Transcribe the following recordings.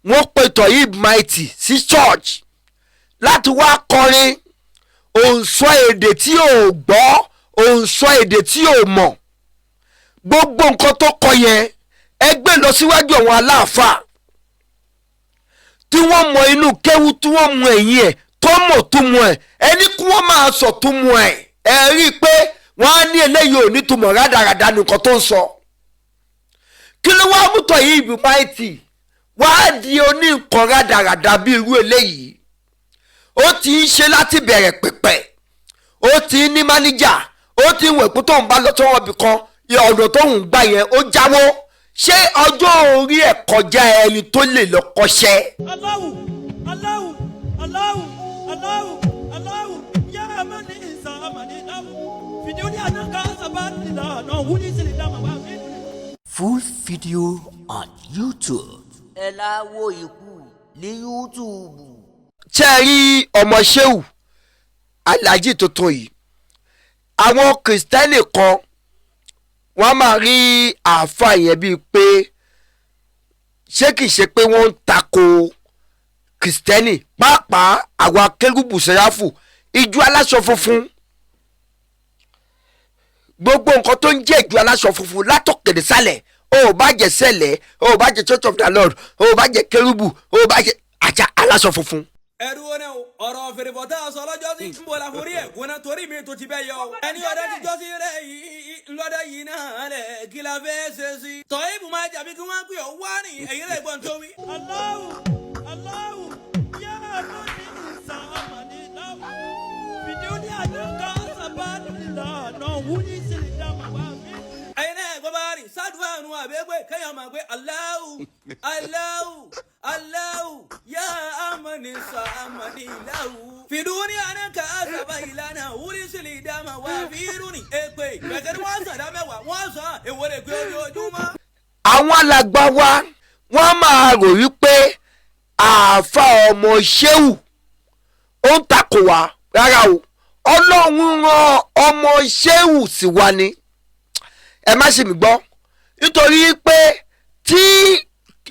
Wọ́n pe Toyib Mighty sí church láti wá kọrin. Òun sọ èdè tí ò gbọ́, òun sọ èdè tí ò mọ̀. Gbogbo nǹkan tó kọ yẹn, ẹ gbé lọ síwájú àwọn aláàfáà tí wọ́n mọ inú kéwú, tí wọ́n mọ ẹ̀yìn ẹ̀, tó mọ̀ tó mọ̀ ẹ̀, ẹni kí wọ́n máa sọ tó mọ̀ ẹ̀. Ẹ rí i pé wọ́n á ní eléyìí ò ní túmọ̀, rádaràda nìkan tó ń sọ. Kí ló wá mú Toyib Mighty wá di oní nǹkan rádaràda bí irú eléyìí? Ó ti ń ṣe láti bẹ̀rẹ̀ pẹ̀pẹ̀, ó ti ń ní máníjà, ó ti ń wẹ̀ pé tóun bá lọ sọ́wọ́ ibì kan, ọ̀nà tóun gbà yẹn ó jáwó. Ṣé ọjọ́ orí ẹ̀ kọjá ẹni tó lè lọ kọ́ṣẹ́? Allahu, Allahu, Allahu, Allahu, Allahu, ya mani isa mani lahu. Fiduni anaka sabati la no wuni sili dama wa fi. Full video on YouTube. Ẹ láwo ikú ní YouTube. Ṣé ẹ rí ọmọ Ṣéwù Aláàjì tuntun yìí, àwọn Kìrìsìtẹ́nì kan, wọ́n máa rí àáfàá yẹn bíi pé ṣé kìí ṣe pé wọ́n ń tako Kìrìsìtẹ́nì, pàápàá àwọn Akérúbù Sẹ́ráfù, ìjọ aláṣọ funfun, gbogbo nǹkan tó ń jẹ́ ìjọ aláṣọ funfun látòkèrè sálẹ̀. O ò bá jẹ́ Sẹ́lẹ̀, o ò bá jẹ́ Church of the Lord, o ò bá jẹ́ Kérúbù, o ò bá jẹ́ àjà aláṣọ funfun. Ẹrú wọn náà, ọ̀rọ̀ fèrèfọ́ tá a sọ lọ́jọ́ sí ń bọ̀ la forí ẹ̀ gbóná torí mi tó ti bẹ́ yọ. Ẹni ọ̀dọ́ ti jọ́sí rẹ̀ yìí lọ́dọ̀ yìí náà lẹ̀, kí la fẹ́ ṣe sí. Tọ́yìnbó máa jàbí kí wọ́n pè ọ́ wá ní ẹ̀yìn rẹ̀ gbọ́n tó wí. Allahu, Allahu, ya mani isa mani lahu. Fìdíwọ́n àjọkà sábàtì náà wúni sílẹ̀ dáma wá fi. Ẹ̀yin náà gbọ́ bá rí sádùá àrùn àbẹ́gbẹ́ kẹ́yọ̀ máa gbé Allahu, Allahu, Allahu, ya amani sa amani lahu. Fìdúní ànákà àṣàbà ìlànà wúrí sílẹ̀ dáma wá fírúni. Èpè kẹ̀kẹ́ ni wọ́n sọ̀dá mẹ́wàá, wọ́n sọ èwo lè gbé ojoojúmọ́. Àwọn alàgbà wa, wọ́n máa rò wípé àáfà ọmọ Ṣéwù ó ń takò wá. Rárá o, Ọlọ́run rán ọmọ Ṣéwù sí wa ni. Ẹ má ṣe mí gbọ́, nítorí pé tí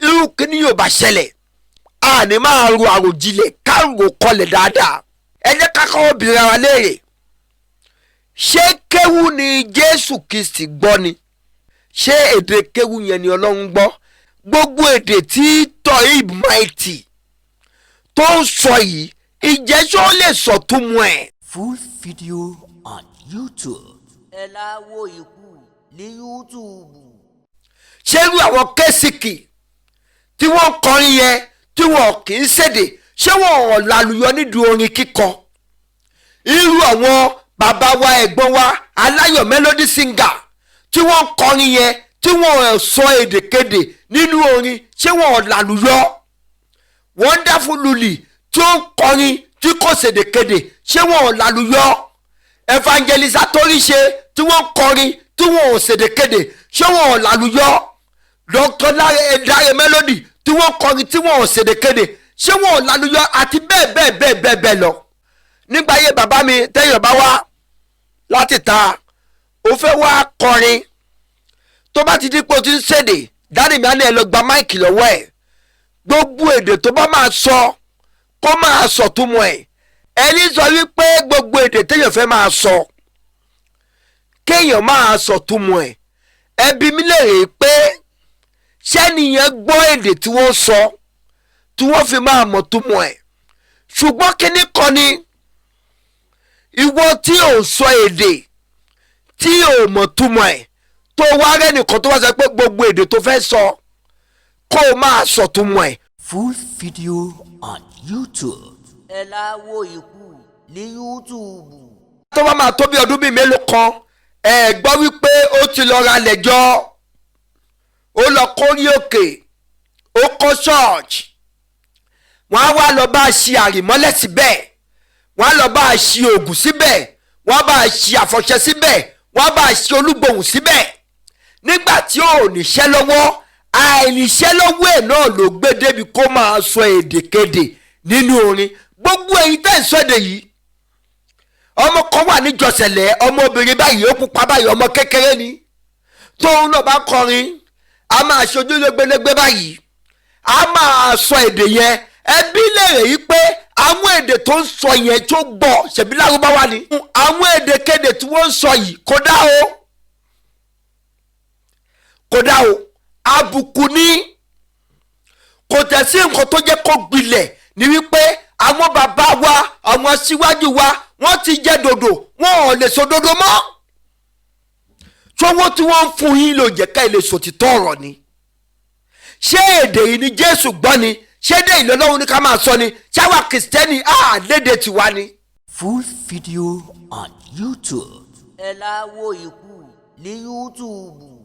irú kíní yóò bá ṣẹlẹ̀, a ní máa ro àròjinlẹ̀, káàrò kọlẹ̀ dáadáa. Ẹ jẹ́ ká kọ́kọ́ bìrẹ̀ wa léèrè: ṣé kéwú ni Jésù Kristi gbọ́ ni? Ṣé èdè kéwú yẹn ni Ọlọ́run gbọ́? Gbogbo èdè tí Toyib Mighty tó ń sọ yìí, ìjẹ́sọ́ lè sọ túmọ̀ ẹ̀? Full video on YouTube. Ẹ láwo ikú ní YouTube. Ṣé irú àwọn kẹ́sìkì tí wọ́n ń kọrin yẹn, tí wọ́n kì í ṣèdè, ṣé wọ́n ò lálùyọ nídìí orin kíkọ? Irú àwọn bàbá wa, ẹ̀gbọ́n wa, Aláyọ̀ Melody Singer tí wọ́n ń kọrin yẹn, tí wọ́n sọ èdèkedè nínú orin, ṣé wọ́n ò lálùyọ? Wonderful Luli tí ó ń kọrin tí kò ṣèdèkedè, ṣé wọ́n ò lálùyọ? Evangelist Atóríṣe tí wọ́n ń kọrin tí wọ́n ò ṣèdèkedè, ṣé wọ́n ò lálùyọ? Dr. Dare Melody tí wọ́n kọrin tí wọ́n ò ṣèdèkedè, ṣé wọ́n ò lálùyọ? Àti bẹ́ẹ̀ bẹ́ẹ̀ bẹ́ẹ̀ bẹ́ẹ̀ bẹ́ẹ̀ lọ. Nígbà ayé bàbá mi, tẹ́yọ̀ bá wá láti ta, ó fẹ́ wá kọrin, tó bá ti dípò tí ń ṣèdè, daddy mi á ní ẹ lọ gba mic lọ́wọ́ ẹ̀. Gbogbo èdè tó bá máa sọ, kó máa sọ túmọ̀ ẹ̀. Ẹni sọ wípé gbogbo èdè téèyàn fẹ́ máa sọ, kéèyàn máa sọ túmọ̀ ẹ̀, ẹbí mi lè rè pé sẹ́niyẹn gbọ́ èdè tí wọ́n sọ tí wọ́n fi máa mọ̀ túmọ̀ ẹ̀? Ṣùgbọ́n kíní kan ni, ìwọ tí ò sọ èdè tí ò mọ̀ túmọ̀ ẹ̀, tó wá rẹ́nìkan tó wá sọ pé gbogbo èdè tó fẹ́ sọ, kó o máa sọ túmọ̀ ẹ̀. Full video on YouTube. Ẹ láwo ikú ní YouTube. Tó bá máa tó bí ọdún bíi mélòó kan, ẹ gbọ́ wípé ó ti lọ ra lẹ́jọ́, ó lọ kórí òkè, ó kọ́ church. Wọ́n á wá lọ bá a ṣe àrìmọ́lẹ̀ síbẹ̀, wọ́n á lọ bá a ṣe ògùn síbẹ̀, wọ́n á bá a ṣe àfọ̀ṣẹ síbẹ̀, wọ́n á bá a ṣe olúgbòhùn síbẹ̀. Nígbà tí ò níṣẹ́ lọ́wọ́, àìníṣẹ́ lọ́wọ́ ẹ̀ náà ló gbé débi kó máa sọ èdèkedè nínú orin. Gbogbo èyí tẹ́ ń sọ èdè yìí, ọmọ kan wà níjọsẹ̀lẹ̀, ọmọbìnrin báyìí, ó pupa báyìí, ọmọ kékeré ni. Tóun náà bá kọrin, a máa ṣojú lẹ́gbẹ́lẹ́gbẹ́ báyìí. A máa sọ èdè yẹn. Ẹbí lèrè yìí pé àwọn èdè tó ń sọ yẹn tó gbọ́, ṣèbí Lárúbáwá ni. Àwọn èdèkéde tí wọ́n ń sọ yìí kò dá o, kò dá o, àbùkù ní. Kò tẹ̀sí nǹkan tó jẹ́ kó gbilẹ̀ ní wípé àwọn bàbá wa, àwọn aṣíwájú wa, wọ́n ti jẹ́ dòdò, wọn ò lè sọ dòdò mọ́. Sọ́wọ́ tí wọ́n ń fún yín ló jẹ́ ká lè sòtítọ́ ọ̀rọ̀ ni. Ṣé èdè yìí ni Jésù gbọ́ ni? Ṣé èdè yìí lọ́lọ́run ní ká máa sọ ni? Ṣáwa Kìrìsìtẹ́nì á léde tiwa ni? Full video on YouTube. Ẹ láwo ikú ní YouTube.